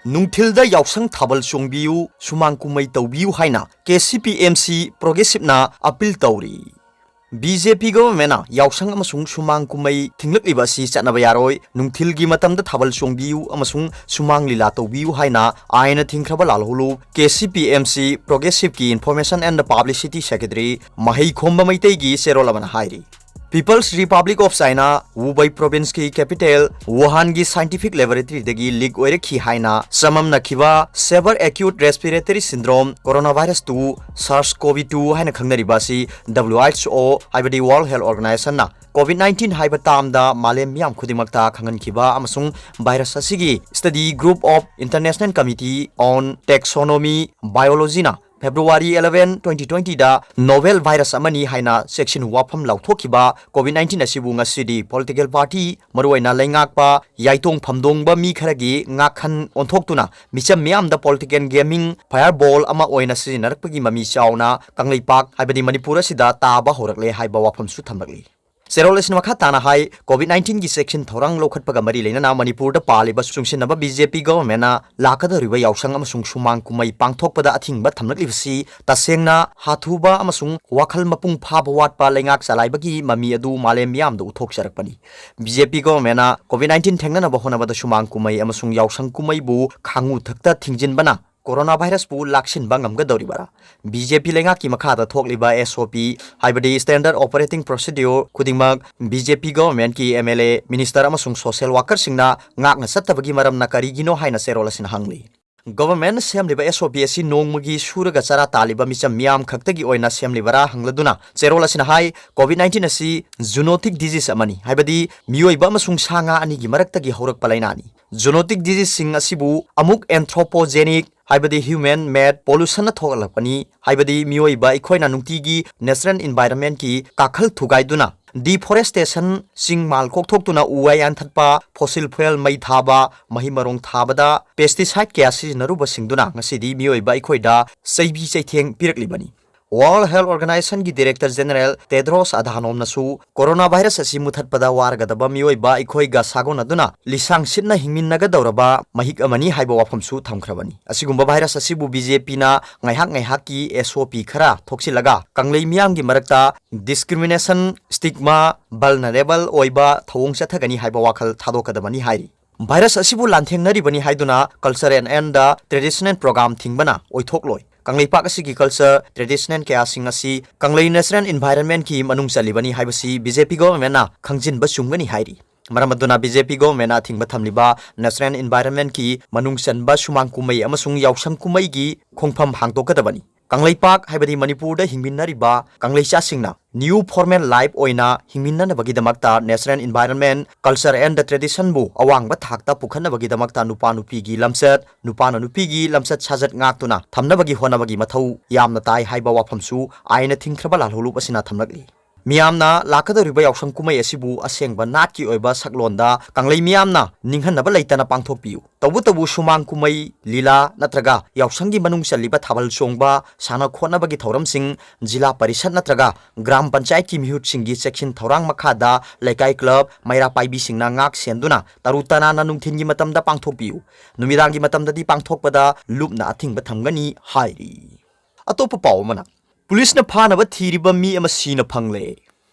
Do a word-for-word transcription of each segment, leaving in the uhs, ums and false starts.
ꯅꯨꯡꯊꯤꯜꯗ ꯌꯥꯎꯁꯪ ꯊꯥꯕꯜ ꯆꯣꯡꯕꯤꯌꯨ, ꯁꯨꯃꯥꯡ ꯀꯨꯝꯍꯩ ꯇꯧꯕꯤꯌꯨ ꯍꯥꯏꯅ K C P M C Progressiveꯅ appeal ꯇꯧꯔꯤ꯫ ꯕꯤ ꯖꯦ ꯄꯤ governmentꯅ ꯌꯥꯎꯁꯪ ꯑꯃꯁꯨꯡ ꯁꯨꯃꯥꯡ ꯀꯨꯝꯍꯩ ꯊꯤꯡꯂꯛꯂꯤꯕ ꯑꯁꯤ ꯆꯠꯅꯕ ꯌꯥꯔꯣꯏ, ꯅꯨꯡꯊꯤꯜꯒꯤ ꯃꯇꯝꯗ ꯊꯥꯕꯜ ꯆꯣꯡꯕꯤꯌꯨ ꯑꯃꯁꯨꯡ ꯁꯨꯃꯥꯡ ꯂꯤꯂꯥ ꯇꯧꯕꯤꯌꯨ ꯍꯥꯏꯅ ꯑꯥꯏꯟꯅ ꯊꯤꯡꯈ꯭ꯔꯕ ꯂꯥꯜꯍꯧꯂꯨꯞ K C P M C Progressiveꯀꯤ Information and Publicity Secretary ꯃꯍꯩꯈꯣꯝꯕ ꯃꯩꯇꯩꯒꯤ ꯆꯦꯔꯣꯜ ꯑꯃꯅ ꯍꯥꯏꯔꯤ꯫ People's Republic of China, Hubei Provinceꯀꯤ capital Wuhanꯒꯤ scientific laboratoryꯗꯒꯤ leak ꯑꯣꯏꯔꯛꯈꯤ ꯍꯥꯏꯅ ꯆꯃꯝꯅꯈꯤꯕ Severe Acute Respiratory Syndrome Coronavirus two, SARS-CoV two ꯍꯥꯏꯅ ꯈꯪꯅꯔꯤꯕ ꯑꯁꯤ W H O ꯍꯥꯏꯕꯗꯤ World Health Organizationꯅ COVID nineteen ꯍꯥꯏꯕ termꯗ ꯃꯥꯂꯦꯝ ꯃꯤꯌꯥꯝ ꯈꯨꯗꯤꯡꯃꯛꯇ ꯈꯪꯍꯟꯈꯤꯕ ꯑꯃꯁꯨꯡ virus ꯑꯁꯤꯒꯤ Study Group of International Committee on Taxonomy Biologyꯅ February eleven, twenty twentyꯗ novel virus ꯑꯃꯅꯤ ꯍꯥꯏꯅ ꯆꯦꯛꯁꯤꯟ ꯋꯥꯐꯝ ꯂꯥꯎꯊꯣꯛꯈꯤꯕ COVID nineteen ꯑꯁꯤꯕꯨ ꯉꯁꯤꯗꯤ political party, ꯃꯔꯨꯑꯣꯏꯅ ꯂꯩꯉꯥꯛꯄ ꯌꯥꯏꯇꯣꯡ ꯐꯝꯗꯣꯡꯕ ꯃꯤ ꯈꯔꯒꯤ ꯉꯥꯛꯈꯟ ꯑꯣꯟꯊꯣꯛꯇꯨꯅ ꯃꯤꯆꯝ ꯃꯤꯌꯥꯝꯗ political gaming fireball ꯑꯃ ꯑꯣꯏꯅ ꯁꯤꯖꯤꯟꯅꯔꯛꯄꯒꯤ ꯃꯃꯤ ꯆꯥꯎꯅ ꯀꯪꯂꯩꯄꯥꯛ, ꯍꯥꯏꯕꯗꯤ ꯃꯅꯤꯄꯨꯔ ꯑꯁꯤꯗ ꯇꯥꯕ ꯍꯧꯔꯛꯂꯦ ꯍꯥꯏꯕ ꯋꯥꯐꯝꯁꯨ ꯊꯝꯂꯛꯂꯤ꯫ ꯆꯦꯔꯣꯜ ꯑꯁꯤꯅ ꯃꯈꯥ ꯇꯥꯅ ꯍꯥꯏ, COVID nineteenꯒꯤ ꯆꯦꯛꯁꯤꯟ ꯊꯧꯔꯥꯡ ꯂꯧꯈꯠꯄꯒ ꯃꯔꯤ ꯂꯩꯅꯅ ꯃꯅꯤꯄꯨꯔꯗ ꯄꯥꯜꯂꯤꯕ ꯆꯨꯡꯁꯤꯟꯅꯕ BJP governmentꯅ ꯂꯥꯛꯀꯗꯧꯔꯤꯕ ꯌꯥꯎꯁꯪ ꯑꯃꯁꯨꯡ ꯁꯨꯃꯥꯡ ꯀꯨꯝꯍꯩ ꯄꯥꯡꯊꯣꯛꯄꯗ ꯑꯊꯤꯡꯕ ꯊꯝꯂꯛꯂꯤꯕꯁꯤ ꯇꯁꯦꯡꯅ ꯍꯥꯊꯨꯕ ꯑꯃꯁꯨꯡ ꯋꯥꯈꯜ ꯃꯄꯨꯡ ꯐꯥꯕ ꯋꯥꯠꯄ ꯂꯩꯉꯥꯛ ꯆꯂꯥꯏꯕꯒꯤ ꯃꯃꯤ ꯑꯗꯨ ꯃꯥꯂꯦꯝ ꯃꯤꯌꯥꯝꯗ ꯎꯠꯊꯣꯛꯆꯔꯛꯄꯅꯤ꯫ BJP governmentꯅ COVID nineteen ꯊꯦꯡꯅꯅꯕ ꯍꯣꯠꯅꯕꯗ ꯁꯨꯃꯥꯡ ꯀꯨꯝꯍꯩ ꯑꯃꯁꯨꯡ ꯌꯥꯎꯁꯪ ꯀꯨꯝꯍꯩꯕꯨ ꯈꯥꯡꯉꯨ ꯊꯛꯇ ꯊꯤꯡꯖꯤꯟꯕꯅ coronavirusꯄꯨ ꯂꯥꯛꯁꯤꯟꯕ ꯉꯝꯒꯗꯧꯔꯤꯕꯔꯥ? BJP ꯂꯩꯉꯥꯛꯀꯤ ꯃꯈꯥꯗ ꯊꯣꯛꯂꯤꯕ SOP, ꯍꯥꯏꯕꯗꯤ Standard Operating Procedure ꯈꯨꯗꯤꯡꯃꯛ BJP governmentꯀꯤ MLA, minister ꯑꯃꯁꯨꯡ social workerꯁꯤꯡꯅ ꯉꯥꯛꯅ ꯆꯠꯇꯕꯒꯤ ꯃꯔꯝꯅ ꯀꯔꯤꯒꯤꯅꯣ ꯍꯥꯏꯅ ꯆꯦꯔꯣꯜ ꯑꯁꯤꯅ ꯍꯪꯂꯤ꯫ Governmentꯅ ꯁꯦꯝꯂꯤꯕ SOP ꯑꯁꯤ ꯅꯣꯡꯃꯒꯤ ꯁꯨꯔꯒ ꯆꯔꯥ ꯇꯥꯜꯂꯤꯕ ꯃꯤꯆꯝ ꯃꯤꯌꯥꯝ ꯈꯛꯇꯒꯤ ꯑꯣꯏꯅ ꯁꯦꯝꯂꯤꯕꯔꯥ ꯍꯪꯂꯗꯨꯅ ꯆꯦꯔꯣꯜ ꯑꯁꯤꯅ ꯍꯥꯏ, COVID nineteen ꯑꯁꯤ zoonotic disease ꯑꯃꯅꯤ, ꯍꯥꯏꯕꯗꯤ ꯃꯤꯑꯣꯏꯕ ꯑꯃꯁꯨꯡ ꯁꯥ ꯉꯥ ꯑꯅꯤꯒꯤ ꯃꯔꯛꯇꯒꯤ ꯍꯧꯔꯛꯄ ꯂꯥꯏꯅꯥꯅꯤ꯫ Zoonotic diseaseꯁꯤꯡ ꯑꯁꯤꯕꯨ ꯑꯃꯨꯛ anthropogenic, ꯍꯥꯏꯕꯗꯤ human made pollutionꯅ ꯊꯣꯛꯍꯜꯂꯛꯄꯅꯤ, ꯍꯥꯏꯕꯗꯤ ꯃꯤꯑꯣꯏꯕ ꯑꯩꯈꯣꯏꯅ ꯅꯨꯡꯇꯤꯒꯤ natural environmentꯀꯤ ꯀꯥꯈꯜ ꯊꯨꯒꯥꯏꯗꯨꯅ, deforestation, ꯆꯤꯡ ꯃꯥꯜ ꯀꯣꯛꯊꯣꯛꯇꯨꯅ ꯎ ꯋꯥ ꯌꯥꯟꯊꯠꯄ, fossil fuel ꯃꯩ ꯊꯥꯕ, ꯃꯍꯩ ꯃꯔꯣꯡ ꯊꯥꯕꯗ pesticide ꯀꯌꯥ ꯁꯤꯖꯤꯟꯅꯔꯨꯕꯁꯤꯡꯗꯨꯅ ꯉꯁꯤꯗꯤ ꯃꯤꯑꯣꯏꯕ ꯑꯩꯈꯣꯏꯗ ꯆꯩꯕꯤ ꯆꯩꯊꯦꯡ ꯄꯤꯔꯛꯂꯤꯕꯅꯤ꯫ World Health Organization-ꯒꯤ Director General Tedros Adhanom-ꯅꯁꯨ corona virus ꯑꯁꯤ ꯃꯨꯊꯠꯄꯗ ꯋꯥꯔꯒꯗꯕ ꯃꯤꯑꯣꯏꯕ ꯑꯩꯈꯣꯏꯒ ꯁꯥꯒꯣꯟꯅꯗꯨꯅ ꯂꯤꯁꯥꯡ ꯁꯤꯠꯅ ꯍꯤꯡꯃꯤꯟꯅꯒꯗꯧꯔꯕ ꯃꯍꯤꯛ ꯑꯃꯅꯤ ꯍꯥꯏꯕ ꯋꯥꯐꯝꯁꯨ ꯊꯝꯈ꯭ꯔꯕꯅꯤ꯫ ꯑꯁꯤꯒꯨꯝꯕ virus ꯑꯁꯤꯕꯨ BJP-ꯅ ꯉꯥꯏꯍꯥꯛ ꯉꯥꯏꯍꯥꯛꯀꯤ SOP ꯈꯔ ꯊꯣꯛꯆꯤꯜꯂꯒ ꯀꯪꯂꯩ ꯃꯤꯌꯥꯝꯒꯤ ꯃꯔꯛꯇ discrimination, stigma, vulnerable ꯑꯣꯏꯕ ꯊꯧꯑꯣꯡ ꯆꯠꯊꯒꯅꯤ ꯍꯥꯏꯕ ꯋꯥꯈꯜ ꯊꯥꯗꯣꯛꯀꯗꯕꯅꯤ ꯍꯥꯏꯔꯤ꯫ Virus ꯑꯁꯤꯕꯨ ꯂꯥꯟꯊꯦꯡꯅꯔꯤꯕꯅꯤ ꯍꯥꯏꯗꯨꯅ culture and, and the traditional program ꯊꯤꯡꯕꯅ ꯑꯣꯏꯊꯣꯛꯂꯣꯏ꯫ Kangleipak ꯑꯁꯤꯒꯤ culture, traditional ꯀꯌꯥꯁꯤꯡ ꯑꯁꯤ ꯀꯪꯂꯩ natural environment-ꯀꯤ ꯃꯅꯨꯡ ꯆꯜꯂꯤꯕꯅꯤ ꯍꯥꯏꯕꯁꯤ BJP government-ꯅ ꯈꯪꯖꯤꯟꯕ ꯆꯨꯝꯒꯅꯤ ꯍꯥꯏꯔꯤ꯫ ꯃꯔꯝ ꯑꯗꯨꯅ BJP government-ꯅ ꯑꯊꯤꯡꯕ ꯊꯝꯂꯤꯕ natural environment-ꯀꯤ ꯃꯅꯨꯡ ꯆꯟꯕ ꯁꯨꯃꯥꯡ ꯀꯨꯝꯍꯩ ꯑꯃꯁꯨꯡ ꯌꯥꯎꯁꯪ ꯀꯨꯝꯍꯩꯒꯤ ꯈꯣꯡꯐꯝ ꯍꯥꯡꯗꯣꯛꯀꯗꯕꯅꯤ꯫ ꯀꯪꯂꯩꯄꯥꯛ ꯍꯥꯏꯕꯗꯤ ꯃꯅꯤꯄꯨꯔꯗ ꯍꯤꯡꯃꯤꯟꯅꯔꯤꯕ ꯀꯪꯂꯩꯆꯥꯁꯤꯡꯅ new formal life ꯑꯣꯏꯅ ꯍꯤꯡꯃꯤꯟꯅꯅꯕꯒꯤꯗꯃꯛꯇ natural environment, culture and the tradition-ꯕꯨ ꯑꯋꯥꯡꯕ ꯊꯥꯛꯇ ꯄꯨꯈꯠꯅꯕꯒꯤꯗꯃꯛꯇ ꯅꯨꯄꯥ ꯅꯨꯄꯤꯒꯤ ꯂꯝꯆꯠ, ꯅꯨꯄꯥꯅ ꯅꯨꯄꯤꯒꯤ ꯂꯝꯆꯠ ꯁꯥꯖꯠ ꯉꯥꯛꯇꯨꯅ ꯊꯝꯅꯕꯒꯤ ꯍꯣꯠꯅꯕꯒꯤ ꯃꯊꯧ ꯌꯥꯝꯅ ꯇꯥꯏ ꯍꯥꯏꯕ ꯋꯥꯐꯝꯁꯨ ꯑꯥꯏꯟꯅ ꯊꯤꯡꯈ꯭ꯔꯕ ꯂꯥꯜꯍꯧꯂꯨꯞ ꯑꯁꯤꯅ ꯊꯝꯂꯛꯂꯤ꯫ ꯃꯤꯌꯥꯝꯅ ꯂꯥꯛꯀꯗꯧꯔꯤꯕ ꯌꯥꯎꯁꯪ ꯀꯨꯝꯍꯩ ꯑꯁꯤꯕꯨ ꯑꯁꯦꯡꯕ ꯅꯥꯠꯀꯤ ꯑꯣꯏꯕ ꯁꯛꯂꯣꯟꯗ ꯀꯪꯂꯩ ꯃꯤꯌꯥꯝꯅ ꯅꯤꯡꯍꯟꯅꯕ ꯂꯩꯇꯅ ꯄꯥꯡꯊꯣꯛꯄꯤꯌꯨ꯫ ꯇꯧꯕꯇꯕꯨ ꯁꯨꯃꯥꯡ ꯀꯨꯝꯍꯩ, ꯂꯤꯂꯥ ꯅꯠꯇ꯭ꯔꯒ ꯌꯥꯎꯁꯪꯒꯤ ꯃꯅꯨꯡ ꯆꯜꯂꯤꯕ ꯊꯥꯕꯜ ꯆꯣꯡꯕ, ꯁꯥꯟꯅ ꯈꯣꯠꯅꯕꯒꯤ ꯊꯧꯔꯝꯁꯤꯡ ꯖꯤꯂꯥ ꯄꯔꯤꯁꯠ ꯅꯠꯇ꯭ꯔꯒ ꯒ꯭ꯔꯥꯝ ꯄꯟꯆꯥꯌꯠꯀꯤ ꯃꯤꯍꯨꯠꯁꯤꯡꯒꯤ ꯆꯦꯛꯁꯤꯟ ꯊꯧꯔꯥꯡ ꯃꯈꯥꯗ ꯂꯩꯀꯥꯏ club, ꯃꯩꯔꯥ ꯄꯥꯏꯕꯤꯁꯤꯡꯅ ꯉꯥꯛ ꯁꯦꯟꯗꯨꯅ ꯇꯔꯨ ꯇꯅꯥꯟꯅ ꯅꯨꯡꯊꯤꯟꯒꯤ ꯃꯇꯝꯗ ꯄꯥꯡꯊꯣꯛꯄꯤꯌꯨ꯫ ꯅꯨꯃꯤꯗꯥꯡꯒꯤ ꯃꯇꯝꯗꯗꯤ ꯄꯥꯡꯊꯣꯛꯄꯗ ꯂꯨꯞꯅ ꯑꯊꯤꯡꯕ ꯊꯝꯒꯅꯤ ꯍꯥꯏꯔꯤ꯫ ꯑꯇꯣꯞꯄ ꯄꯥꯎ ꯑꯃꯅ, ꯄꯨꯂꯤꯁꯅ ꯐꯥꯅꯕ ꯊꯤꯔꯤꯕ ꯃꯤ ꯑꯃ ꯁꯤꯅ ꯐꯪꯂꯦ꯫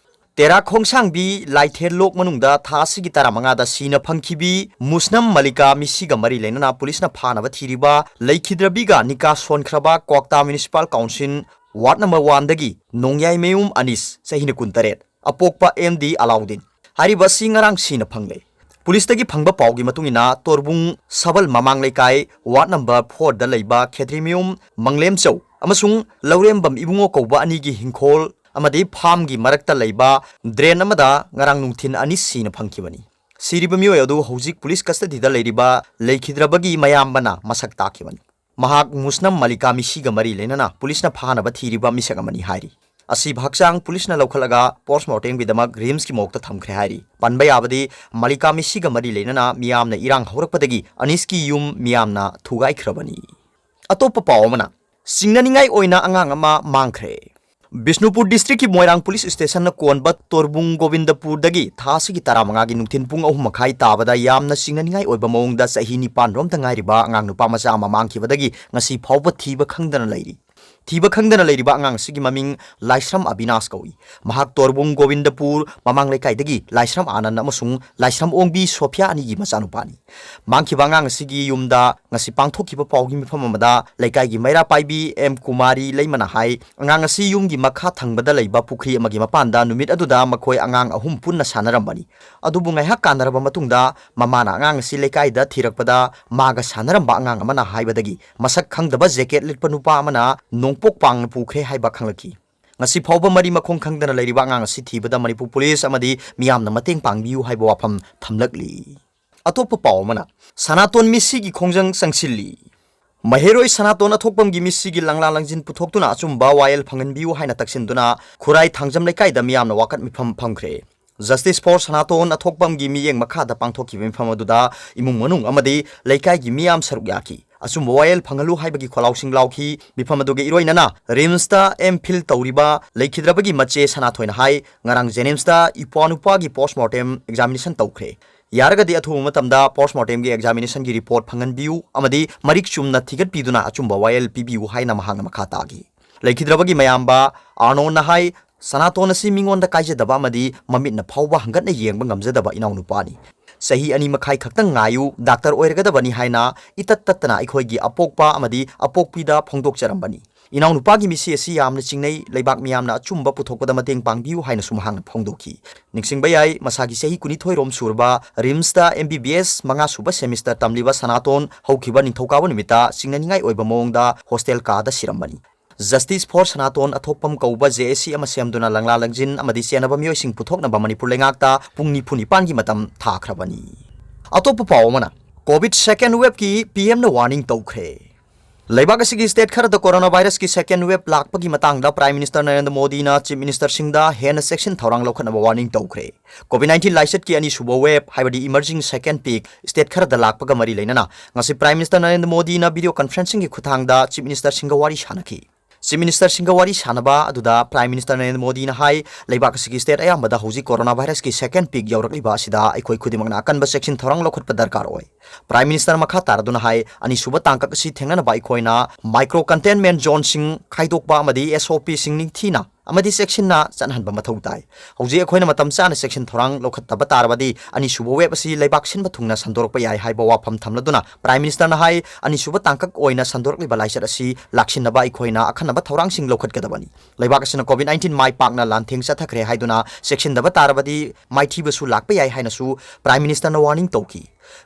ꯇꯦꯔꯥ ꯈꯣꯡꯁꯥꯡꯕꯤ ꯂꯥꯏꯊꯦꯜ ꯂꯣꯛ ꯃꯅꯨꯡꯗ ꯊꯥ ꯑꯁꯤꯒꯤ ꯇꯔꯥꯃꯉꯥꯗ ꯁꯤꯅ ꯐꯪꯈꯤꯕꯤ ꯃꯨꯁꯅꯝ ꯃꯂꯤꯀꯥ ꯃꯤꯁꯤꯒ ꯃꯔꯤ ꯂꯩꯅꯅ ꯄꯨꯂꯤꯁꯅ ꯐꯥꯅꯕ ꯊꯤꯔꯤꯕ ꯂꯩꯈꯤꯗ꯭ꯔꯕꯤꯒ ꯅꯤꯀꯥ ꯁꯣꯟꯈ꯭ꯔꯕ ꯀ꯭ꯋꯥꯛꯇꯥ Municipal Council Ward number one-ꯗꯒꯤ ꯅꯣꯡꯌꯥꯏꯃꯌꯨꯝ ꯑꯅꯤꯁ, ꯆꯍꯤ ꯀꯨꯟꯇꯔꯦꯠ, ꯑꯄꯣꯛꯄ ꯑꯦꯝ ꯗꯤ ꯑꯂꯥꯎꯗꯤꯟ꯫ ꯍꯥꯏꯔꯤꯕ ꯑꯁꯤ ꯉꯔꯥꯡ ꯁꯤꯅ ꯐꯪꯂꯦ꯫ ꯄꯨꯂꯤꯁꯇꯒꯤ ꯐꯪꯕ ꯄꯥꯎꯒꯤ ꯃꯇꯨꯡ ꯏꯟꯅ, ꯇꯣꯔꯕꯨꯡ ꯁꯕꯜ ꯃꯃꯥꯡ ꯂꯩꯀꯥꯏ Ward number four-ꯗ ꯂꯩꯕ ꯈꯦꯇ꯭ꯔꯤꯃꯌꯨꯝ ꯃꯪꯂꯦꯝꯆꯧ ꯑꯃꯁꯨꯡ ꯂꯧꯔꯦꯝꯕꯝ ꯏꯕꯨꯡꯉꯣ ꯀꯧꯕ ꯑꯅꯤꯒꯤ ꯍꯤꯡꯈꯣꯜ ꯑꯃꯗꯤ farm-ꯒꯤ ꯃꯔꯛꯇ ꯂꯩꯕ drain ꯑꯃꯗ ꯉꯔꯥꯡ ꯅꯨꯡꯊꯤꯜ ꯑꯅꯤ ꯁꯤꯅ ꯐꯪꯈꯤꯕꯅꯤ꯫ ꯁꯤꯔꯤꯕ ꯃꯤꯑꯣꯏ ꯑꯗꯨ ꯍꯧꯖꯤꯛ ꯄꯨꯂꯤꯁ custody-ꯗ ꯂꯩꯔꯤꯕ ꯂꯩꯈꯤꯗ꯭ꯔꯕꯒꯤ ꯃꯌꯥꯝꯕꯅ ꯃꯁꯛ ꯇꯥꯛꯈꯤꯕꯅꯤ꯫ ꯃꯍꯥꯛ ꯃꯨꯁꯅꯝ ꯃꯂꯤꯀꯥ ꯃꯤꯁꯤꯒ ꯃꯔꯤ ꯂꯩꯅꯅ ꯄꯨꯂꯤꯁꯅ ꯐꯥꯅꯕ ꯊꯤꯔꯤꯕ ꯃꯤꯁꯛ ꯑꯃꯅꯤ ꯍꯥꯏꯔꯤ꯫ ꯑꯁꯤꯕ ꯍꯛꯆꯥꯡ ꯄꯨꯂꯤꯁꯅ ꯂꯧꯈꯠꯂꯒ post mortem-ꯒꯤꯗꯃꯛ RIMS-ꯀꯤ morgue-ꯇ ꯊꯝꯈ꯭ꯔꯦ ꯍꯥꯏꯔꯤ꯫ ꯄꯟꯕ ꯌꯥꯕꯗꯤ, ꯃꯂꯤꯀꯥ ꯃꯤꯁꯤꯒ ꯃꯔꯤ ꯂꯩꯅꯅ ꯃꯤꯌꯥꯝꯅ ꯏꯔꯥꯡ ꯍꯧꯔꯛꯄꯗꯒꯤ ꯑꯅꯤꯁꯀꯤ ꯌꯨꯝ ꯃꯤꯌꯥꯝꯅ ꯊꯨꯒꯥꯏꯈ꯭ꯔꯕꯅꯤ꯫ ꯑꯇꯣꯞꯄ ꯄꯥꯎ ꯑꯃꯅ, ꯆꯤꯡꯅꯅꯤꯡꯉꯥꯏ ꯑꯣꯏꯅ ꯑꯉꯥꯡ ꯑꯃ ꯃꯥꯡꯈ꯭ꯔꯦ꯫ ꯕꯤꯁꯅꯨꯄꯨꯔ ꯗꯤꯁꯇ꯭ꯔꯤꯛꯀꯤ ꯃꯣꯏꯔꯥꯡ ꯄꯨꯂꯤꯁ ꯁ꯭ꯇꯦꯁꯟꯅ ꯀꯣꯟꯕ ꯇꯣꯔꯕꯨꯡ ꯒꯣꯕꯤꯟꯗꯄꯨꯔꯗꯒꯤ ꯊꯥ ꯑꯁꯤꯒꯤ ꯇꯔꯥꯃꯉꯥꯒꯤ ꯅꯨꯡꯊꯤꯜ ꯄꯨꯡ ꯑꯍꯨꯝ ꯃꯈꯥꯏ ꯇꯥꯕꯗ ꯌꯥꯝꯅ ꯆꯤꯡꯅꯅꯤꯡꯉꯥꯏ ꯑꯣꯏꯕ ꯃꯑꯣꯡꯗ ꯆꯍꯤ ꯅꯤꯄꯥꯟ ꯔꯣꯝꯇ ꯉꯥꯏꯔꯤꯕ ꯑꯉꯥꯡ ꯅꯨꯄꯥ ꯃꯆꯥ ꯑꯃ ꯃꯥꯡꯈꯤꯕꯗꯒꯤ ꯉꯁꯤ ꯐꯥꯎꯕ ꯊꯤꯕ ꯈꯪꯗꯅ ꯂꯩꯔꯤ꯫ ꯊꯤꯕ ꯈꯪꯗꯅ ꯂꯩꯔꯤꯕ ꯑꯉꯥꯡ ꯑꯁꯤꯒꯤ ꯃꯃꯤꯡ ꯂꯥꯏꯁ꯭ꯔꯝ ꯑꯕꯤꯅꯥꯁ ꯀꯧꯏ꯫ ꯃꯍꯥꯛ ꯇꯣꯔꯕꯨꯡ ꯒꯣꯕꯤꯟꯗꯄꯨꯔ ꯃꯃꯥꯡ ꯂꯩꯀꯥꯏꯗꯒꯤ ꯂꯥꯏꯁ꯭ꯔꯝ ꯑꯥꯅꯟ ꯑꯃꯁꯨꯡ ꯂꯥꯏꯁ꯭ꯔꯝ ꯑꯣꯡꯕꯤ ꯁꯣꯐꯤꯌꯥ ꯑꯅꯤꯒꯤ ꯃꯆꯥꯅꯨꯄꯥꯅꯤ꯫ ꯃꯥꯡꯈꯤꯕ ꯑꯉꯥꯡ ꯑꯁꯤꯒꯤ ꯌꯨꯝꯗ ꯉꯁꯤ ꯄꯥꯡꯊꯣꯛꯈꯤꯕ ꯄꯥꯎꯒꯤ ꯃꯤꯐꯝ ꯑꯃꯗ ꯂꯩꯀꯥꯏꯒꯤ ꯃꯩꯔꯥ ꯄꯥꯏꯕꯤ ꯑꯦꯝ ꯀꯨꯃꯥꯔꯤ ꯂꯩꯃꯅ ꯍꯥꯏ, ꯑꯉꯥꯡ ꯑꯁꯤ ꯌꯨꯝꯒꯤ ꯃꯈꯥ ꯊꯪꯕꯗ ꯂꯩꯕ ꯄꯨꯈ꯭ꯔꯤ ꯑꯃꯒꯤ ꯃꯄꯥꯟꯗ ꯅꯨꯃꯤꯠ ꯑꯗꯨꯗ ꯃꯈꯣꯏ ꯑꯉꯥꯡ ꯑꯍꯨꯝ ꯄꯨꯟꯅ ꯁꯥꯟꯅꯔꯝꯕꯅꯤ꯫ ꯑꯗꯨꯕꯨ ꯉꯥꯏꯍꯥꯛ ꯀꯥꯟꯅꯔꯕ ꯃꯇꯨꯡꯗ ꯃꯃꯥꯅ ꯑꯉꯥꯡ ꯑꯁꯤ ꯂꯩꯀꯥꯏꯗ ꯊꯤꯔꯛꯄꯗ ꯃꯥꯒ ꯁꯥꯟꯅꯔꯝꯕ ꯑꯉꯥꯡ ꯑꯃꯅ ꯍꯥꯏꯕꯗꯒꯤ ꯃꯁꯛ ꯈꯪꯗꯕ ꯖꯦꯀꯦꯠ ꯂꯤꯠꯄ ꯅꯨꯄꯥ ꯑꯃꯅ ꯅꯣꯡꯄꯣꯛ ꯄꯥꯡꯅ ꯄꯨꯈ꯭ꯔꯦ ꯍꯥꯏꯕ ꯈꯪꯂꯛꯈꯤ꯫ ꯉꯁꯤ ꯐꯥꯎꯕ ꯃꯔꯤ ꯃꯈꯣꯡ ꯈꯪꯗꯅ ꯂꯩꯔꯤꯕ ꯑꯉꯥꯡ ꯑꯁꯤ ꯊꯤꯕꯗ ꯃꯅꯤꯄꯨꯔ ꯄꯨꯂꯤꯁ ꯑꯃꯗꯤ ꯃꯤꯌꯥꯝꯅ ꯃꯇꯦꯡ ꯄꯥꯡꯕꯤꯌꯨ ꯍꯥꯏꯕ ꯋꯥꯐꯝ ꯊꯝꯂꯛꯂꯤ꯫ ꯑꯇꯣꯞꯄ ꯄꯥꯎ ꯑꯃꯅ, ꯁꯅꯥꯇꯣꯟ ꯃꯤꯠꯁꯤꯒꯤ ꯈꯣꯡꯖꯪ ꯆꯪꯁꯤꯜꯂꯤ꯫ ꯃꯍꯩꯔꯣꯏ ꯁꯅꯥꯇꯣꯟ ꯑꯊꯣꯛꯄꯝꯒꯤ ꯃꯤꯠꯁꯤꯒꯤ ꯂꯪꯂꯥ ꯂꯪꯖꯤꯟ ꯄꯨꯊꯣꯛꯇꯨꯅ ꯑꯆꯨꯝꯕ ꯋꯥꯌꯦꯜ ꯐꯪꯍꯟꯕꯤꯌꯨ ꯍꯥꯏꯅ ꯇꯛꯁꯤꯟꯗꯨꯅ ꯈꯨꯔꯥꯏ ꯊꯥꯡꯖꯝ ꯂꯩꯀꯥꯏꯗ ꯃꯤꯌꯥꯝꯅ ꯋꯥꯀꯠ ꯃꯤꯐꯝ ꯐꯝꯈ꯭ꯔꯦ꯫ Justice for ꯁꯅꯥꯇꯣꯟ ꯑꯊꯣꯛꯄꯝꯒꯤ ꯃꯤꯠꯌꯦꯡ ꯃꯈꯥꯗ ꯄꯥꯡꯊꯣꯛꯈꯤꯕ ꯃꯤꯐꯝ ꯑꯗꯨꯗ ꯏꯃꯨꯡ ꯃꯅꯨꯡ ꯑꯃꯗꯤ ꯂꯩꯀꯥꯏꯒꯤ ꯃꯤꯌꯥꯝ ꯁꯔꯨꯛ ꯌꯥꯈꯤ꯫ ꯑꯆꯨꯝꯕ ꯋꯥꯌꯦꯜ ꯐꯪꯍꯜꯂꯨ ꯍꯥꯏꯕꯒꯤ ꯈꯣꯜꯂꯥꯎꯁꯤꯡ ꯂꯥꯎꯈꯤ꯫ ꯃꯤꯐꯝ ꯑꯗꯨꯒ ꯏꯔꯣꯏꯅꯅ ꯔꯤꯝꯁꯇ ꯑꯦꯝ ꯐꯤꯜ ꯇꯧꯔꯤꯕ ꯂꯩꯈꯤꯗ꯭ꯔꯕꯒꯤ ꯃꯆꯦ ꯁꯅꯥꯊꯣꯏꯅ ꯍꯥꯏ, ꯉꯔꯥꯡ ꯖꯦꯅꯤꯝꯁꯇ ꯏꯄ꯭ꯋꯥꯅꯨꯄꯥꯒꯤ ꯄꯣꯁꯃꯣꯔꯇꯦꯝ ꯑꯦꯛꯖꯥꯃꯤꯅꯦꯁꯟ ꯇꯧꯈ꯭ꯔꯦ꯫ ꯌꯥꯔꯒꯗꯤ ꯑꯊꯨꯕ ꯃꯇꯝꯗ ꯄꯣꯁꯃꯣꯔꯇꯦꯝꯒꯤ ꯑꯦꯛꯖꯥꯃꯤꯅꯦꯁꯟꯒꯤ ꯔꯤꯄꯣꯔꯠ ꯐꯪꯍꯟꯕꯤꯌꯨ ꯑꯃꯗꯤ ꯃꯔꯤꯛ ꯆꯨꯝꯅ ꯊꯤꯒꯠꯄꯤꯗꯨꯅ ꯑꯆꯨꯝꯕ ꯋꯥꯌꯦꯜ ꯄꯤꯕꯤꯌꯨ ꯍꯥꯏꯅ ꯃꯍꯥꯛꯅ ꯃꯈꯥ ꯇꯥꯈꯤ꯫ ꯂꯩꯈꯤꯗ꯭ꯔꯕꯒꯤ ꯃꯌꯥꯝꯕ ꯑꯥꯔꯅꯣꯟꯅ ꯍꯥꯏ, ꯁꯅꯥꯇꯣꯟ ꯑꯁꯤ ꯃꯤꯉꯣꯟꯗ ꯀꯥꯏꯖꯗꯕ ꯑꯃꯗꯤ ꯃꯃꯤꯠꯅ ꯐꯥꯎꯕ ꯍꯪꯒꯠꯅ ꯌꯦꯡꯕ ꯉꯝꯖꯗꯕ ꯏꯅꯥꯎꯅꯨꯄꯥꯅꯤ꯫ ꯆꯍꯤ ꯑꯅꯤ ꯃꯈꯥꯏ ꯈꯛꯇꯪ ꯉꯥꯏꯌꯨ, ꯗꯥꯛꯇꯔ ꯑꯣꯏꯔꯒꯗꯕꯅꯤ ꯍꯥꯏꯅ ꯏꯇꯠ ꯇꯠꯇꯅ ꯑꯩꯈꯣꯏꯒꯤ ꯑꯄꯣꯛꯄ ꯑꯃꯗꯤ ꯑꯄꯣꯛꯄꯤꯗ ꯐꯣꯡꯗꯣꯛꯆꯔꯝꯕꯅꯤ꯫ ꯏꯅꯥꯎꯅꯨꯄꯥꯒꯤ ꯃꯤꯠꯁꯤ ꯑꯁꯤ ꯌꯥꯝꯅ ꯆꯤꯡꯅꯩ, ꯂꯩꯕꯥꯛ ꯃꯤꯌꯥꯝꯅ ꯑꯆꯨꯝꯕ ꯄꯨꯊꯣꯛꯄꯗ ꯃꯇꯦꯡ ꯄꯥꯡꯕꯤꯌꯨ ꯍꯥꯏꯅꯁꯨ ꯃꯍꯥꯛꯅ ꯐꯣꯡꯗꯣꯛꯈꯤ꯫ ꯅꯤꯡꯁꯤꯡꯕ ꯌꯥꯏ, ꯃꯁꯥꯒꯤ ꯆꯍꯤ ꯀꯨꯟꯅꯤꯊꯣꯏ ꯔꯣꯝ ꯁꯨꯔꯕ ꯔꯤꯝꯁꯇ ꯑꯦꯝ ꯕꯤ ꯕꯤ ꯑꯦꯁ ꯃꯉꯥ ꯁꯨꯕ ꯁꯦꯃꯤꯁꯇꯔ ꯇꯝꯂꯤꯕ ꯁꯅꯥꯇꯣꯟ ꯍꯧꯈꯤꯕ ꯅꯤꯡꯊꯧꯀꯥꯕ ꯅꯨꯃꯤꯠꯇ ꯆꯤꯡꯅꯅꯤꯡꯉꯥꯏ ꯑꯣꯏꯕ ꯃꯑꯣꯡꯗ ꯍꯣꯁꯇꯦꯜ ꯀꯥꯗ ꯁꯤꯔꯝꯕꯅꯤ꯫ Justice for ꯁꯅꯥꯇꯣꯟ ꯑꯊꯣꯛꯄꯝ ꯀꯧꯕ ꯖꯦ ꯑꯦ ꯁꯤ ꯑꯃ ꯁꯦꯝꯗꯨꯅ ꯂꯪꯂꯥ ꯂꯪꯖꯤꯟ ꯑꯃꯗꯤ ꯆꯦꯟꯅꯕ ꯃꯤꯑꯣꯏꯁꯤꯡ ꯄꯨꯊꯣꯛꯅꯕ ꯃꯅꯤꯄꯨꯔ ꯂꯩꯉꯥꯛꯇ ꯄꯨꯡ ꯅꯤꯐꯨ ꯅꯤꯄꯥꯟꯒꯤ ꯃꯇꯝ ꯊꯥꯈ꯭ꯔꯕꯅꯤ꯫ ꯑꯇꯣꯞꯄ ꯄꯥꯎ ꯑꯃꯅ, COVID second wave ꯀꯤ ꯄꯤ ꯑꯦꯝꯅ warning ꯇꯧꯈ꯭ꯔꯦ꯫ ꯂꯩꯕꯥꯛ ꯑꯁꯤꯒꯤ state ꯈꯔꯗ corona virus ꯀꯤ second wave ꯂꯥꯛꯄꯒꯤ ꯃꯇꯥꯡꯗ Prime Minister ꯅꯔꯦꯟꯗ꯭ꯔ ꯃꯣꯗꯤꯅ Chief Minister ꯁꯤꯡꯗ ꯍꯦꯟꯅ ꯆꯦꯛꯁꯤꯟ ꯊꯧꯔꯥꯡ ꯂꯧꯈꯠꯅꯕ warning ꯇꯧꯈ꯭ꯔꯦ꯫ COVID nineteen ꯂꯥꯏꯆꯠꯀꯤ ꯑꯅꯤꯁꯨꯕ wave, ꯍꯥꯏꯕꯗꯤ emerging second peak, state ꯈꯔꯗ ꯂꯥꯛꯄꯒ ꯃꯔꯤ ꯂꯩꯅꯅ ꯉꯁꯤ Prime Minister ꯅꯔꯦꯟꯗ꯭ꯔ ꯃꯣꯗꯤꯅ video conferencing ꯒꯤ ꯈꯨꯠꯊꯥꯡꯗ Chief Minister ꯁꯤꯡꯒ ꯋꯥꯔꯤ ꯁꯥꯅꯈꯤ꯫ Chief Minister ꯁꯤꯡꯒ ꯋꯥꯔꯤ ꯁꯥꯅꯕ ꯑꯗꯨꯗ Prime Minister ꯅꯔꯦꯟꯗ꯭ꯔ ꯃꯣꯗꯤꯅ ꯍꯥꯏ, ꯂꯩꯕꯥꯛ ꯑꯁꯤꯒꯤ state ꯑꯌꯥꯝꯕꯗ ꯍꯧꯖꯤꯛ corona virus ꯀꯤ second peak ꯌꯧꯔꯛꯂꯤꯕ ꯑꯁꯤꯗ ꯑꯩꯈꯣꯏ ꯈꯨꯗꯤꯡꯃꯛꯅ ꯑꯀꯟꯕ ꯆꯦꯛꯁꯤꯟ ꯊꯧꯔꯥꯡ ꯂꯧꯈꯠꯄ ꯗꯔꯀꯥꯔ ꯑꯣꯏ꯫ Prime Minister ꯃꯈꯥ ꯇꯥꯔꯗꯨꯅ ꯍꯥꯏ, ꯑꯅꯤꯁꯨꯕ ꯇꯥꯡꯀꯛ ꯑꯁꯤ ꯊꯦꯡꯅꯅꯕ ꯑꯩꯈꯣꯏꯅ micro containment zone ꯁꯤꯡ ꯈꯥꯏꯗꯣꯛꯄ ꯑꯃꯗꯤ SOP ꯁꯤꯡ ꯅꯤꯡꯊꯤꯅ ꯑꯃꯗꯤ ꯆꯦꯛꯁꯤꯟꯅ ꯆꯠꯅꯍꯟꯕ ꯃꯊꯧ ꯇꯥꯏ꯫ ꯍꯧꯖꯤꯛ ꯑꯩꯈꯣꯏꯅ ꯃꯇꯝ ꯆꯥꯅ ꯆꯦꯛꯁꯤꯟ ꯊꯧꯔꯥꯡ ꯂꯧꯈꯠꯇꯕ ꯇꯥꯔꯕꯗꯤ ꯑꯅꯤꯁꯨꯕ wave ꯑꯁꯤ ꯂꯩꯕꯥꯛ ꯁꯤꯟꯕ ꯊꯨꯡꯅ ꯁꯟꯗꯣꯔꯛꯄ ꯌꯥꯏ ꯍꯥꯏꯕ ꯋꯥꯐꯝ ꯊꯝꯂꯗꯨꯅ Prime Minister ꯅ ꯍꯥꯏ, ꯑꯅꯤꯁꯨꯕ ꯇꯥꯡꯀꯛ ꯑꯣꯏꯅ ꯁꯟꯗꯣꯔꯛꯂꯤꯕ ꯂꯥꯏꯆꯠ ꯑꯁꯤ ꯂꯥꯛꯁꯤꯟꯅꯕ ꯑꯩꯈꯣꯏꯅ ꯑꯈꯟꯅꯕ ꯊꯧꯔꯥꯡꯁꯤꯡ ꯂꯧꯈꯠꯀꯗꯕꯅꯤ꯫ ꯂꯩꯕꯥꯛ ꯑꯁꯤꯅ COVID nineteen ꯃꯥꯏ ꯄꯥꯛꯅ ꯂꯥꯟꯊꯦꯡ ꯆꯠꯊꯈ꯭ꯔꯦ ꯍꯥꯏꯗꯨꯅ ꯆꯦꯛꯁꯤꯟꯗꯕ ꯇꯥꯔꯕꯗꯤ ꯃꯥꯏꯊꯤꯕꯁꯨ ꯂꯥꯛꯄ ꯌꯥꯏ ꯍꯥꯏꯅꯁꯨ Prime Minister ꯅ warning ꯇꯧꯈꯤ꯫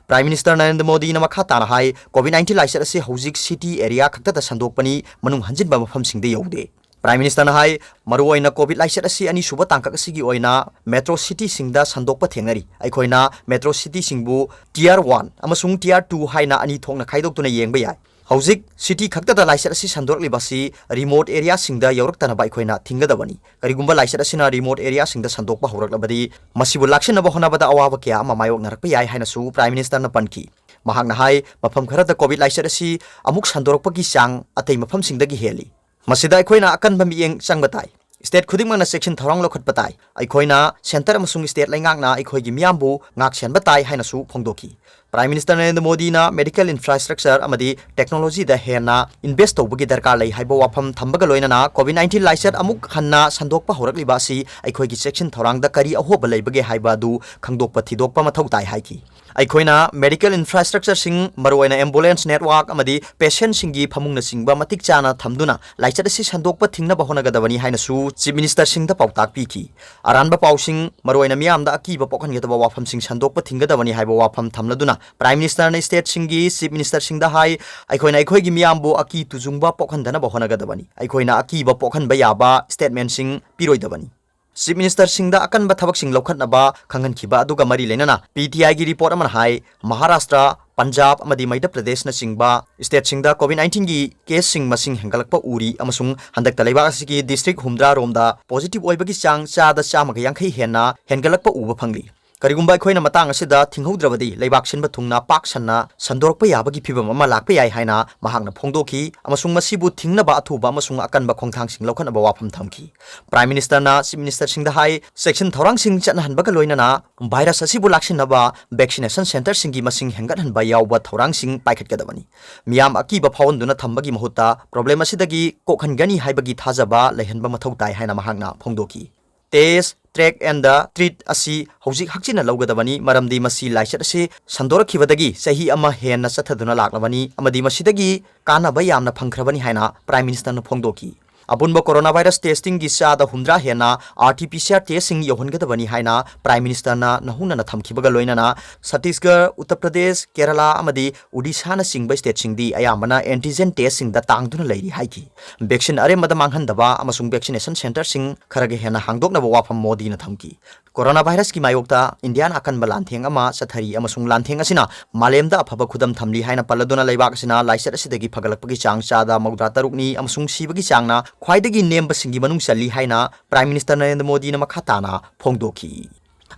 Prime Minister ꯅꯔꯦꯟꯗ꯭ꯔ ꯃꯣꯗꯤꯅ ꯃꯈꯥ ꯇꯥꯅ ꯍꯥꯏ, COVID nineteen ꯂꯥꯏꯆꯠ ꯑꯁꯤ ꯍꯧꯖꯤꯛ city area ꯈꯛꯇꯗ ꯁꯟꯗꯣꯛꯄꯅꯤ, ꯃꯅꯨꯡ ꯍꯟꯖꯤꯟꯕ ꯃꯐꯝꯁꯤꯡꯗ ꯌꯧꯗꯦ꯫ Prime Minister ꯅ ꯍꯥꯏ, ꯃꯔꯨꯑꯣꯏꯅ COVID ꯂꯥꯏꯆꯠ ꯑꯁꯤ ꯑꯅꯤꯁꯨꯕ ꯇꯥꯡꯀꯛ ꯑꯁꯤꯒꯤ ꯑꯣꯏꯅ metro city ꯁꯤꯡꯗ ꯁꯟꯗꯣꯛꯄ ꯊꯦꯡꯅꯔꯤ꯫ ꯑꯩꯈꯣꯏꯅ metro city ꯁꯤꯡꯕꯨ Tier one ꯑꯃꯁꯨꯡ Tier two ꯍꯥꯏꯅ ꯑꯅꯤ ꯊꯣꯛꯅ ꯈꯥꯏꯗꯣꯛꯇꯨꯅ ꯌꯦꯡꯕ ꯌꯥꯏ꯫ ꯍꯧꯖꯤꯛ city ꯈꯛꯇꯗ ꯂꯥꯏꯆꯠ ꯑꯁꯤ ꯁꯟꯗꯣꯔꯛꯂꯤꯕ ꯑꯁꯤ remote area ꯁꯤꯡꯗ ꯌꯧꯔꯛꯇꯅꯕ ꯑꯩꯈꯣꯏꯅ ꯊꯤꯡꯒꯗꯕꯅꯤ꯫ ꯀꯔꯤꯒꯨꯝꯕ ꯂꯥꯏꯆꯠ ꯑꯁꯤꯅ remote area ꯁꯤꯡꯗ ꯁꯟꯗꯣꯛꯄ ꯍꯧꯔꯛꯂꯕꯗꯤ, ꯃꯁꯤꯕꯨ ꯂꯥꯛꯁꯤꯟꯅꯕ ꯍꯣꯠꯅꯕꯗ ꯑꯋꯥꯕ ꯀꯌꯥ ꯑꯃ ꯃꯥꯌꯣꯛꯅꯔꯛꯄ ꯌꯥꯏ ꯍꯥꯏꯅꯁꯨ Prime Minister ꯅ ꯄꯟꯈꯤ꯫ ꯃꯍꯥꯛꯅ ꯍꯥꯏ, ꯃꯐꯝ ꯈꯔꯗ COVID ꯂꯥꯏꯆꯠ ꯑꯁꯤ ꯑꯃꯨꯛ ꯁꯟꯗꯣꯔꯛꯄꯒꯤ ꯆꯥꯡ ꯑꯇꯩ ꯃꯐꯝꯁꯤꯡꯗꯒꯤ ꯍꯦꯜꯂꯤ꯫ ꯃꯁꯤꯗ ꯑꯩꯈꯣꯏꯅ ꯑꯀꯟꯕ ꯃꯤꯠꯌꯦꯡ ꯆꯪꯕ ꯇꯥꯏ꯫ State ꯈꯨꯗꯤꯡꯃꯛꯅ ꯆꯦꯛꯁꯤꯟ ꯊꯧꯔꯥꯡ ꯂꯧꯈꯠꯄ ꯇꯥꯏ꯫ ꯑꯩꯈꯣꯏꯅ centre ꯑꯃꯁꯨꯡ state ꯂꯩꯉꯥꯛꯅ ꯑꯩꯈꯣꯏꯒꯤ ꯃꯤꯌꯥꯝꯕꯨ ꯉꯥꯛ ꯁꯦꯟꯕ ꯇꯥꯏ ꯍꯥꯏꯅꯁꯨ ꯐꯣꯡꯗꯣꯛꯈꯤ꯫ Prime Minister ꯅꯔꯦꯟꯗ꯭ꯔ ꯃꯣꯗꯤꯅ medical infrastructure ꯑꯃꯗꯤ technology ꯗ ꯍꯦꯟꯅ invest ꯇꯧꯕꯒꯤ ꯗꯔꯀꯥꯔ ꯂꯩ ꯍꯥꯏꯕ ꯋꯥꯐꯝ ꯊꯝꯕꯒ ꯂꯣꯏꯅꯅ COVID nineteen ꯂꯥꯏꯆꯠ ꯑꯃꯨꯛ ꯍꯟꯅ ꯁꯟꯗꯣꯛꯄ ꯍꯧꯔꯛꯂꯤꯕ ꯑꯁꯤ ꯑꯩꯈꯣꯏꯒꯤ ꯆꯦꯛꯁꯤꯟ ꯊꯧꯔꯥꯡꯗ ꯀꯔꯤ ꯑꯍꯣꯕ ꯂꯩꯕꯒꯦ ꯍꯥꯏꯕ ꯑꯗꯨ ꯈꯪꯗꯣꯛꯄ ꯊꯤꯗꯣꯛꯄ ꯃꯊꯧ ꯇꯥꯏ ꯍꯥꯏꯈꯤ꯫ ꯑꯩꯈꯣꯏꯅ medical infrastructure ꯁꯤꯡ, ꯃꯔꯨꯑꯣꯏꯅ ambulance network ꯑꯃꯗꯤ patient ꯁꯤꯡꯒꯤ ꯐꯃꯨꯡꯅꯆꯤꯡꯕ ꯃꯇꯤꯛ ꯆꯥꯅ ꯊꯝꯗꯨꯅ ꯂꯥꯏꯆꯠ ꯑꯁꯤ ꯁꯟꯗꯣꯛꯄ ꯊꯤꯡꯅꯕ ꯍꯣꯠꯅꯒꯗꯕꯅꯤ ꯍꯥꯏꯅꯁꯨ Chief Minister ꯁꯤꯡꯗ ꯄꯥꯎꯇꯥꯛ ꯄꯤꯈꯤ꯫ ꯑꯔꯥꯟꯕ ꯄꯥꯎꯁꯤꯡ, ꯃꯔꯨꯑꯣꯏꯅ ꯃꯤꯌꯥꯝꯗ ꯑꯀꯤꯕ ꯄꯣꯛꯍꯟꯒꯗꯕ ꯋꯥꯐꯝꯁꯤꯡ ꯁꯟꯗꯣꯛꯄ ꯊꯤꯡꯒꯗꯕꯅꯤ ꯍꯥꯏꯕ ꯋꯥꯐꯝ ꯊꯝꯂꯗꯨꯅ Prime Minister ꯅ state ꯁꯤꯡꯒꯤ Chief Minister ꯁꯤꯡꯗ ꯍꯥꯏ, ꯑꯩꯈꯣꯏꯅ ꯑꯩꯈꯣꯏꯒꯤ ꯃꯤꯌꯥꯝꯕꯨ ꯑꯀꯤ ꯇꯨꯖꯨꯡꯕ ꯄꯣꯛꯍꯟꯗꯅꯕ ꯍꯣꯠꯅꯒꯗꯕꯅꯤ꯫ ꯑꯩꯈꯣꯏꯅ ꯑꯀꯤꯕ ꯄꯣꯛꯍꯟꯕ ꯌꯥꯕ statement ꯁꯤꯡ ꯄꯤꯔꯣꯏꯗꯕꯅꯤ꯫ Chief Minister ꯁꯤꯡꯗ ꯑꯀꯟꯕ ꯊꯕꯛꯁꯤꯡ ꯂꯧꯈꯠꯅꯕ ꯈꯪꯍꯟꯈꯤꯕ ꯑꯗꯨꯒ ꯃꯔꯤ ꯂꯩꯅꯅ P T I ꯒꯤ report ꯑꯃꯅ ꯍꯥꯏ, ꯃꯍꯥꯔꯥꯁꯇ꯭ꯔ, ꯄꯟꯖꯥꯕ ꯑꯃꯗꯤ ꯃꯙ꯭ꯌ ꯄ꯭ꯔꯗꯦꯁꯅꯆꯤꯡꯕ stateꯁꯤꯡꯗ COVID nineteenꯒꯤ caseꯁꯤꯡ ꯃꯁꯤꯡ ꯍꯦꯟꯒꯠꯂꯛꯄ ꯎꯔꯤ ꯑꯃꯁꯨꯡ ꯍꯟꯗꯛꯇ ꯂꯩꯕꯥꯛ ꯑꯁꯤꯒꯤ district ꯍꯨꯝꯗ꯭ꯔꯥ ꯔꯣꯝꯗ positive ꯑꯣꯏꯕꯒꯤ ꯆꯥꯡ ꯆꯥꯗ ꯆꯥꯝꯃꯒ ꯌꯥꯡꯈꯩ ꯍꯦꯟꯅ ꯍꯦꯟꯒꯠꯂꯛꯄ ꯎꯕ ꯐꯪꯂꯤ꯫ ꯀꯔꯤꯒꯨꯝꯕ ꯑꯩꯈꯣꯏꯅ ꯃꯇꯥꯡ ꯑꯁꯤꯗ ꯊꯤꯡꯍꯧꯗ꯭ꯔꯕꯗꯤ ꯂꯩꯕꯥꯛ ꯁꯤꯟꯕ ꯊꯨꯡꯅ ꯄꯥꯛ ꯁꯟꯅ ꯁꯟꯗꯣꯔꯛꯄ ꯌꯥꯕꯒꯤ ꯐꯤꯚꯝ ꯑꯃ ꯂꯥꯛꯄ ꯌꯥꯏ ꯍꯥꯏꯅ ꯃꯍꯥꯛꯅ ꯐꯣꯡꯗꯣꯛꯈꯤ ꯑꯃꯁꯨꯡ ꯃꯁꯤꯕꯨ ꯊꯤꯡꯅꯕ ꯑꯊꯨꯕ ꯑꯃꯁꯨꯡ ꯑꯀꯟꯕ ꯈꯣꯡꯊꯥꯡꯁꯤꯡ ꯂꯧꯈꯠꯅꯕ ꯋꯥꯐꯝ ꯊꯝꯈꯤ꯫ Prime Ministerꯅ Chief Ministerꯁꯤꯡꯗ ꯍꯥꯏ, ꯆꯦꯛꯁꯤꯟ ꯊꯧꯔꯥꯡꯁꯤꯡ ꯆꯠꯅꯍꯟꯕꯒ ꯂꯣꯏꯅꯅ virus ꯑꯁꯤꯕꯨ ꯂꯥꯛꯁꯤꯟꯅꯕ vaccination centreꯁꯤꯡꯒꯤ ꯃꯁꯤꯡ ꯍꯦꯟꯒꯠꯍꯟꯕ ꯌꯥꯎꯕ ꯊꯧꯔꯥꯡꯁꯤꯡ ꯄꯥꯏꯈꯠꯀꯗꯕꯅꯤ꯫ ꯃꯤꯌꯥꯝ ꯑꯀꯤꯕ ꯐꯥꯎꯍꯟꯗꯨꯅ ꯊꯝꯕꯒꯤ ꯃꯍꯨꯠꯇ problem ꯑꯁꯤꯗꯒꯤ ꯀꯣꯛꯍꯟꯒꯅꯤ ꯍꯥꯏꯕꯒꯤ ꯊꯥꯖꯕ ꯂꯩꯍꯟꯕ ꯃꯊꯧ ꯇꯥꯏ ꯍꯥꯏꯅ ꯃꯍꯥꯛꯅ ꯐꯣꯡꯗꯣꯛꯈꯤ꯫ Test, track and treat ꯑꯁꯤ ꯍꯧꯖꯤꯛ ꯍꯛꯆꯤꯟꯅ ꯂꯧꯒꯗꯕꯅꯤ, ꯃꯔꯝꯗꯤ ꯃꯁꯤ ꯂꯥꯏꯆꯠ ꯑꯁꯤ ꯁꯟꯗꯣꯔꯛꯈꯤꯕꯗꯒꯤ ꯆꯍꯤ ꯑꯃ ꯍꯦꯟꯅ ꯆꯠꯊꯗꯨꯅ ꯂꯥꯛꯂꯕꯅꯤ ꯑꯃꯗꯤ ꯃꯁꯤꯗꯒꯤ ꯀꯥꯟꯅꯕ ꯌꯥꯝꯅ ꯐꯪꯈ꯭ꯔꯕꯅꯤ ꯍꯥꯏꯅ Prime Ministerꯅ ꯐꯣꯡꯗꯣꯛꯈꯤ꯫ ꯑꯄꯨꯟꯕ coronavirus testingꯒꯤ ꯆꯥꯗ ꯍꯨꯝꯗ꯭ꯔꯥ ꯍꯦꯟꯅ RT-PCR testꯁꯤꯡ ꯌꯧꯍꯟꯒꯗꯕꯅꯤ ꯍꯥꯏꯅ Prime Ministerꯅ ꯅꯧꯍꯧꯅꯅ ꯊꯝꯈꯤꯕꯒ ꯂꯣꯏꯅꯅ ꯆꯇꯤꯁꯒꯔ, ꯎꯠꯇꯔ ꯄ꯭ꯔꯗꯦꯁ, ꯀꯦꯔꯂꯥ ꯑꯃꯗꯤ ꯎꯗꯤꯁꯥꯅꯆꯤꯡꯕ stateꯁꯤꯡꯗꯤ ꯑꯌꯥꯝꯕꯅ antigen testꯁꯤꯡꯗ ꯇꯥꯡꯗꯨꯅ ꯂꯩꯔꯤ ꯍꯥꯏꯈꯤ꯫ Vaccine ꯑꯔꯦꯝꯕꯗ ꯃꯥꯡꯍꯟꯗꯕ ꯑꯃꯁꯨꯡ vaccination centreꯁꯤꯡ ꯈꯔꯒ ꯍꯦꯟꯅ ꯍꯥꯡꯗꯣꯛꯅꯕ ꯋꯥꯐꯝ ꯃꯣꯗꯤꯅ ꯊꯝꯈꯤ꯫ Coronavirusꯀꯤ ꯃꯥꯌꯣꯛꯇ ꯏꯟꯗꯤꯌꯥꯅ ꯑꯀꯟꯕ ꯂꯥꯟꯊꯦꯡ ꯑꯃ ꯆꯠꯊꯔꯤ ꯑꯃꯁꯨꯡ ꯂꯥꯟꯊꯦꯡ ꯑꯁꯤꯅ ꯃꯥꯂꯦꯝꯗ ꯑꯐꯕ ꯈꯨꯗꯝ ꯊꯝꯂꯤ ꯍꯥꯏꯅ ꯄꯜꯂꯗꯨꯅ ꯂꯩꯕꯥꯛ ꯑꯁꯤꯅ ꯂꯥꯏꯆꯠ ꯑꯁꯤꯗꯒꯤ ꯐꯒꯠꯂꯛꯄꯒꯤ ꯆꯥꯡ ꯆꯥꯗ ꯃꯧꯗ꯭ꯔꯥ ꯇꯔꯨꯛꯅꯤ ꯑꯃꯁꯨꯡ ꯁꯤꯕꯒꯤ ꯆꯥꯡꯅ ꯈ꯭ꯋꯥꯏꯗꯒꯤ ꯅꯦꯝꯕꯁꯤꯡꯒꯤ ꯃꯅꯨꯡ ꯆꯜꯂꯤ ꯍꯥꯏꯅ Prime Minister ꯅꯔꯦꯟꯗ꯭ꯔ ꯃꯣꯗꯤꯅ ꯃꯈꯥ ꯇꯥꯅ ꯐꯣꯡꯗꯣꯛꯈꯤ꯫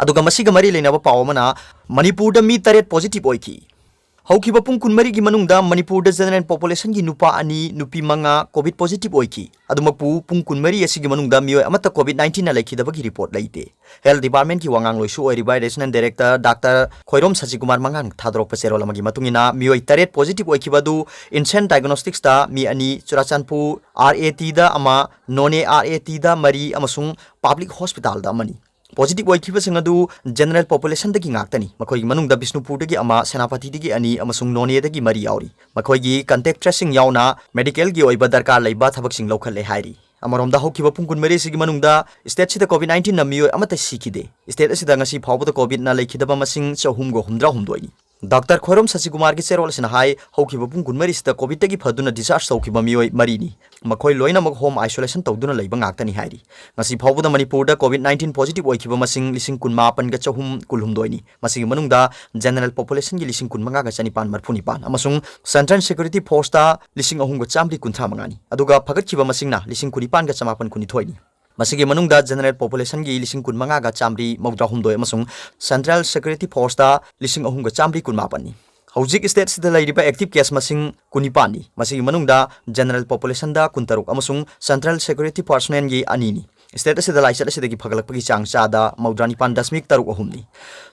ꯑꯗꯨꯒ ꯃꯁꯤꯒ ꯃꯔꯤ ꯂꯩꯅꯕ ꯄꯥꯎ ꯑꯃꯅ, ꯃꯅꯤꯄꯨꯔꯗ ꯃꯤ ꯇꯔꯦꯠ positive ꯑꯣꯏꯈꯤ꯫ ꯍꯧꯈꯤꯕ ꯄꯨꯡ ꯀꯨꯟꯃꯔꯤꯒꯤ ꯃꯅꯨꯡꯗ ꯃꯅꯤꯄꯨꯔꯗ general populationꯒꯤ ꯅꯨꯄꯥ ꯑꯅꯤ, ꯅꯨꯄꯤ ꯃꯉꯥ COVID positive ꯑꯣꯏꯈꯤ꯫ ꯑꯗꯨꯃꯛꯄꯨ ꯄꯨꯡ ꯀꯨꯟꯃꯔꯤ ꯑꯁꯤꯒꯤ ꯃꯅꯨꯡꯗ ꯃꯤꯑꯣꯏ ꯑꯃꯠꯇ COVID nineteenꯅ ꯂꯩꯈꯤꯗꯕꯒꯤ report ꯂꯩꯇꯦ꯫ Health Departmentꯀꯤ ꯋꯥꯉꯥꯡꯂꯣꯏꯁꯨ ꯑꯣꯏꯔꯤꯕ Additional Director Doctor ꯈꯣꯏꯔꯣꯝ ꯁꯖꯤꯀꯨꯃꯥꯔ ꯃꯉꯥꯡꯅ ꯊꯥꯗꯣꯔꯛꯄ ꯆꯦꯔꯣꯜ ꯑꯃꯒꯤ ꯃꯇꯨꯡ ꯏꯟꯅ, ꯃꯤꯑꯣꯏ ꯇꯔꯦꯠ positive ꯑꯣꯏꯈꯤꯕ ꯑꯗꯨ Insane Diagnosticsꯇ ꯃꯤ ꯑꯅꯤ, ꯆꯨꯔꯥꯆꯥꯟꯄꯨꯔ RATꯗ ꯑꯃ, ꯅꯣꯅꯦ RATꯗ ꯃꯔꯤ ꯑꯃꯁꯨꯡ Public Hospitalꯗ ꯑꯃꯅꯤ꯫ Positive ꯑꯣꯏꯈꯤꯕꯁꯤꯡ ꯑꯗꯨ general populationꯗꯒꯤ ꯉꯥꯛꯇꯅꯤ꯫ ꯃꯈꯣꯏꯒꯤ ꯃꯅꯨꯡꯗ ꯕꯤꯁꯅꯨꯄꯨꯔꯗꯒꯤ ꯑꯃ, ꯁꯦꯅꯥꯄꯇꯤꯗꯒꯤ ꯑꯅꯤ ꯑꯃꯁꯨꯡ ꯅꯣꯅꯦꯗꯒꯤ ꯃꯔꯤ ꯌꯥꯎꯔꯤ꯫ ꯃꯈꯣꯏꯒꯤ contact tracing ꯌꯥꯎꯅ medicalꯒꯤ ꯑꯣꯏꯕ ꯗꯔꯀꯥꯔ ꯂꯩꯕ ꯊꯕꯛꯁꯤꯡ ꯂꯧꯈꯠꯂꯦ ꯍꯥꯏꯔꯤ꯫ ꯑꯃꯔꯣꯝꯗ, ꯍꯧꯈꯤꯕ ꯄꯨꯡ ꯀꯨꯟꯃꯔꯤ ꯑꯁꯤꯒꯤ ꯃꯅꯨꯡꯗ stateꯁꯤꯗ COVID nineteenꯅ ꯃꯤꯑꯣꯏ ꯑꯃꯠꯇ ꯁꯤꯈꯤꯗꯦ꯫ State ꯑꯁꯤꯗ ꯉꯁꯤ ꯐꯥꯎꯕꯗ COVIDꯅ ꯂꯩꯈꯤꯗꯕ ꯃꯁꯤꯡ ꯆꯍꯨꯝꯒ ꯍꯨꯝꯗ꯭ꯔꯥ ꯍꯨꯝꯗꯣꯏꯅꯤ꯫ ꯗꯥꯛꯇꯔ ꯈꯣꯏꯔꯣꯝ ꯁꯁꯤꯀꯨꯃꯥꯔꯒꯤ ꯆꯦꯔꯣꯜ ꯑꯁꯤꯅ ꯍꯥꯏ, ꯍꯧꯈꯤꯕ ꯄꯨꯡ ꯀꯨꯟꯃꯔꯤꯁꯤꯗ COVID-ꯇꯒꯤ ꯐꯗꯨꯅ discharge ꯇꯧꯈꯤꯕ ꯃꯤꯑꯣꯏ ꯃꯔꯤꯅꯤ꯫ ꯃꯈꯣꯏ ꯂꯣꯏꯅꯃꯛ home isolation ꯇꯧꯗꯨꯅ ꯂꯩꯕ ꯉꯥꯛꯇꯅꯤ ꯍꯥꯏꯔꯤ꯫ ꯉꯁꯤ ꯐꯥꯎꯕꯗ ꯃꯅꯤꯄꯨꯔꯗ COVID nineteen positive ꯑꯣꯏꯈꯤꯕ ꯃꯁꯤꯡ ꯂꯤꯁꯤꯡ ꯀꯨꯟꯃꯥꯄꯟꯒ ꯆꯍꯨꯝ ꯀꯨꯟꯍꯨꯝꯗꯣꯏꯅꯤ꯫ ꯃꯁꯤꯒꯤ ꯃꯅꯨꯡꯗ general populationꯒꯤ ꯂꯤꯁꯤꯡ ꯀꯨꯟꯃꯉꯥꯒ ꯆꯅꯤꯄꯥꯟ ꯃꯔꯤꯐꯨꯅꯤꯄꯥꯟ ꯑꯃꯁꯨꯡ central security forceꯇ ꯂꯤꯁꯤꯡ ꯑꯍꯨꯝꯒ ꯆꯥꯝꯃꯔꯤ ꯀꯨꯟꯊ꯭ꯔꯥ ꯃꯉꯥꯅꯤ꯫ ꯑꯗꯨꯒ ꯐꯒꯠꯈꯤꯕ ꯃꯁꯤꯡꯅ ꯂꯤꯁꯤꯡ ꯀꯨꯟꯅꯤꯄꯥꯟꯒ ꯆꯃꯥꯄꯟ ꯀꯨꯟꯅꯤꯊꯣꯏꯅꯤ꯫ ꯃꯁꯤꯒꯤ ꯃꯅꯨꯡꯗ general populationꯒꯤ ꯂꯤꯁꯤꯡ ꯀꯨꯟꯃꯉꯥꯒ ꯆꯥꯝꯃꯔꯤ ꯃꯧꯗ꯭ꯔꯥꯍꯨꯝꯗꯣꯏ ꯑꯃꯁꯨꯡ central security forceꯇ ꯂꯤꯁꯤꯡ ꯑꯍꯨꯝꯒ ꯆꯥꯝꯃꯔꯤ ꯀꯨꯟꯃꯥꯄꯟꯅꯤ꯫ ꯍꯧꯖꯤꯛ state ꯑꯁꯤꯗ ꯂꯩꯔꯤꯕ active case ꯃꯁꯤꯡ ꯀꯨꯟꯅꯤꯄꯥꯟꯅꯤ꯫ ꯃꯁꯤꯒꯤ ꯃꯅꯨꯡꯗ general populationꯗ ꯀꯨꯟꯇꯔꯨꯛ ꯑꯃꯁꯨꯡ central security personnelꯒꯤ ꯑꯅꯤꯅꯤ꯫ State ꯑꯁꯤꯗ ꯂꯥꯏꯆꯠ ꯑꯁꯤꯗꯒꯤ ꯐꯒꯠꯂꯛꯄꯒꯤ ꯆꯥꯡ ꯆꯥꯗ ꯃꯧꯗ꯭ꯔꯥꯅꯤꯄꯥꯟ ꯗꯁꯃꯤꯛ ꯇꯔꯨꯛ ꯑꯍꯨꯝꯅꯤ꯫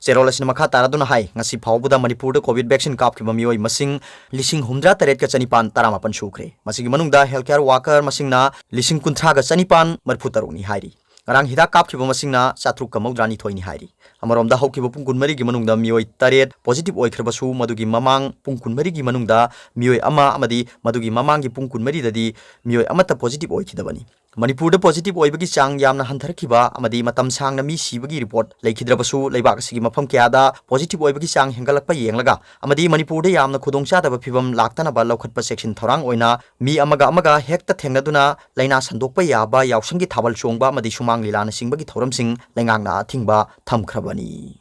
ꯆꯦꯔꯣꯜ ꯑꯁꯤꯅ ꯃꯈꯥ ꯇꯥꯔꯗꯨꯅ ꯍꯥꯏ, ꯉꯁꯤ ꯐꯥꯎꯕꯗ ꯃꯅꯤꯄꯨꯔꯗ COVID vaccine ꯀꯥꯞꯈꯤꯕ ꯃꯤꯑꯣꯏ ꯃꯁꯤꯡ ꯂꯤꯁꯤꯡ ꯍꯨꯝꯗ꯭ꯔꯥ ꯇꯔꯦꯠꯀ ꯆꯅꯤꯄꯥꯟ ꯇꯔꯥꯃꯥꯄꯟ ꯁꯨꯈ꯭ꯔꯦ꯫ ꯃꯁꯤꯒꯤ ꯃꯅꯨꯡꯗ healthcare worker ꯃꯁꯤꯡꯅ ꯂꯤꯁꯤꯡ ꯀꯨꯟꯊ꯭ꯔꯥꯒ ꯆꯅꯤꯄꯥꯟ ꯃꯔꯤꯐꯨ ꯇꯔꯨꯛꯅꯤ ꯍꯥꯏꯔꯤ꯫ ꯉꯔꯥꯡ ꯍꯤꯗꯥꯛ ꯀꯥꯞꯈꯤꯕ ꯃꯁꯤꯡꯅ ꯆꯥꯇ꯭ꯔꯨꯛꯀ ꯃꯧꯗ꯭ꯔꯥꯅꯤꯊꯣꯏꯅꯤ ꯍꯥꯏꯔꯤ꯫ ꯑꯃꯔꯣꯝꯗ ꯍꯧꯈꯤꯕ ꯄꯨꯡ ꯀꯨꯟꯃꯔꯤꯒꯤ ꯃꯅꯨꯡꯗ ꯃꯤꯑꯣꯏ ꯇꯔꯦꯠ positive ꯑꯣꯏꯈ꯭ꯔꯕꯁꯨ, ꯃꯗꯨꯒꯤ ꯃꯃꯥꯡ ꯄꯨꯡ ꯀꯨꯟꯃꯔꯤꯒꯤ ꯃꯅꯨꯡꯗ ꯃꯤꯑꯣꯏ ꯑꯃ ꯑꯃꯗꯤ ꯃꯗꯨꯒꯤ ꯃꯃꯥꯡꯒꯤ ꯄꯨꯡ ꯀꯨꯟꯃꯔꯤꯗꯗꯤ ꯃꯤꯑꯣꯏ ꯑꯃꯠꯇ positive ꯑꯣꯏꯈꯤꯗꯕꯅꯤ꯫ ꯃꯅꯤꯄꯨꯔꯗ positive ꯑꯣꯏꯕꯒꯤ ꯆꯥꯡ ꯌꯥꯝꯅ ꯍꯟꯊꯔꯛꯈꯤꯕ ꯑꯃꯗꯤ ꯃꯇꯝ ꯁꯥꯡꯅ ꯃꯤ ꯁꯤꯕꯒꯤ report ꯂꯩꯈꯤꯗ꯭ꯔꯕꯁꯨ, ꯂꯩꯕꯥꯛ ꯑꯁꯤꯒꯤ ꯃꯐꯝ ꯀꯌꯥꯗ positive ꯑꯣꯏꯕꯒꯤ ꯆꯥꯡ ꯍꯦꯟꯒꯠꯂꯛꯄ ꯌꯦꯡꯂꯒ ꯑꯃꯗꯤ ꯃꯅꯤꯄꯨꯔꯗ ꯌꯥꯝꯅ ꯈꯨꯗꯣꯡꯆꯥꯗꯕ ꯐꯤꯚꯝ ꯂꯥꯛꯇꯅꯕ ꯂꯧꯈꯠꯄ ꯆꯦꯛꯁꯤꯟ ꯊꯧꯔꯥꯡ ꯑꯣꯏꯅ ꯃꯤ ꯑꯃꯒ ꯑꯃꯒ ꯍꯦꯛꯇ ꯊꯦꯡꯅꯗꯨꯅ ꯂꯥꯏꯅꯥ ꯁꯟꯗꯣꯛꯄ ꯌꯥꯕ ꯌꯥꯎꯁꯪꯒꯤ ꯊꯥꯕꯜ ꯆꯣꯡꯕ ꯑꯃꯗꯤ ꯁꯨꯃꯥꯡ ꯂꯤꯂꯥꯅꯆꯤꯡꯕꯒꯤ ꯊꯧꯔꯝꯁꯤꯡ ꯂꯩꯉꯥꯛꯅ ꯑꯊꯤꯡꯕ ꯊꯝꯈ꯭ꯔꯕꯅꯤ꯫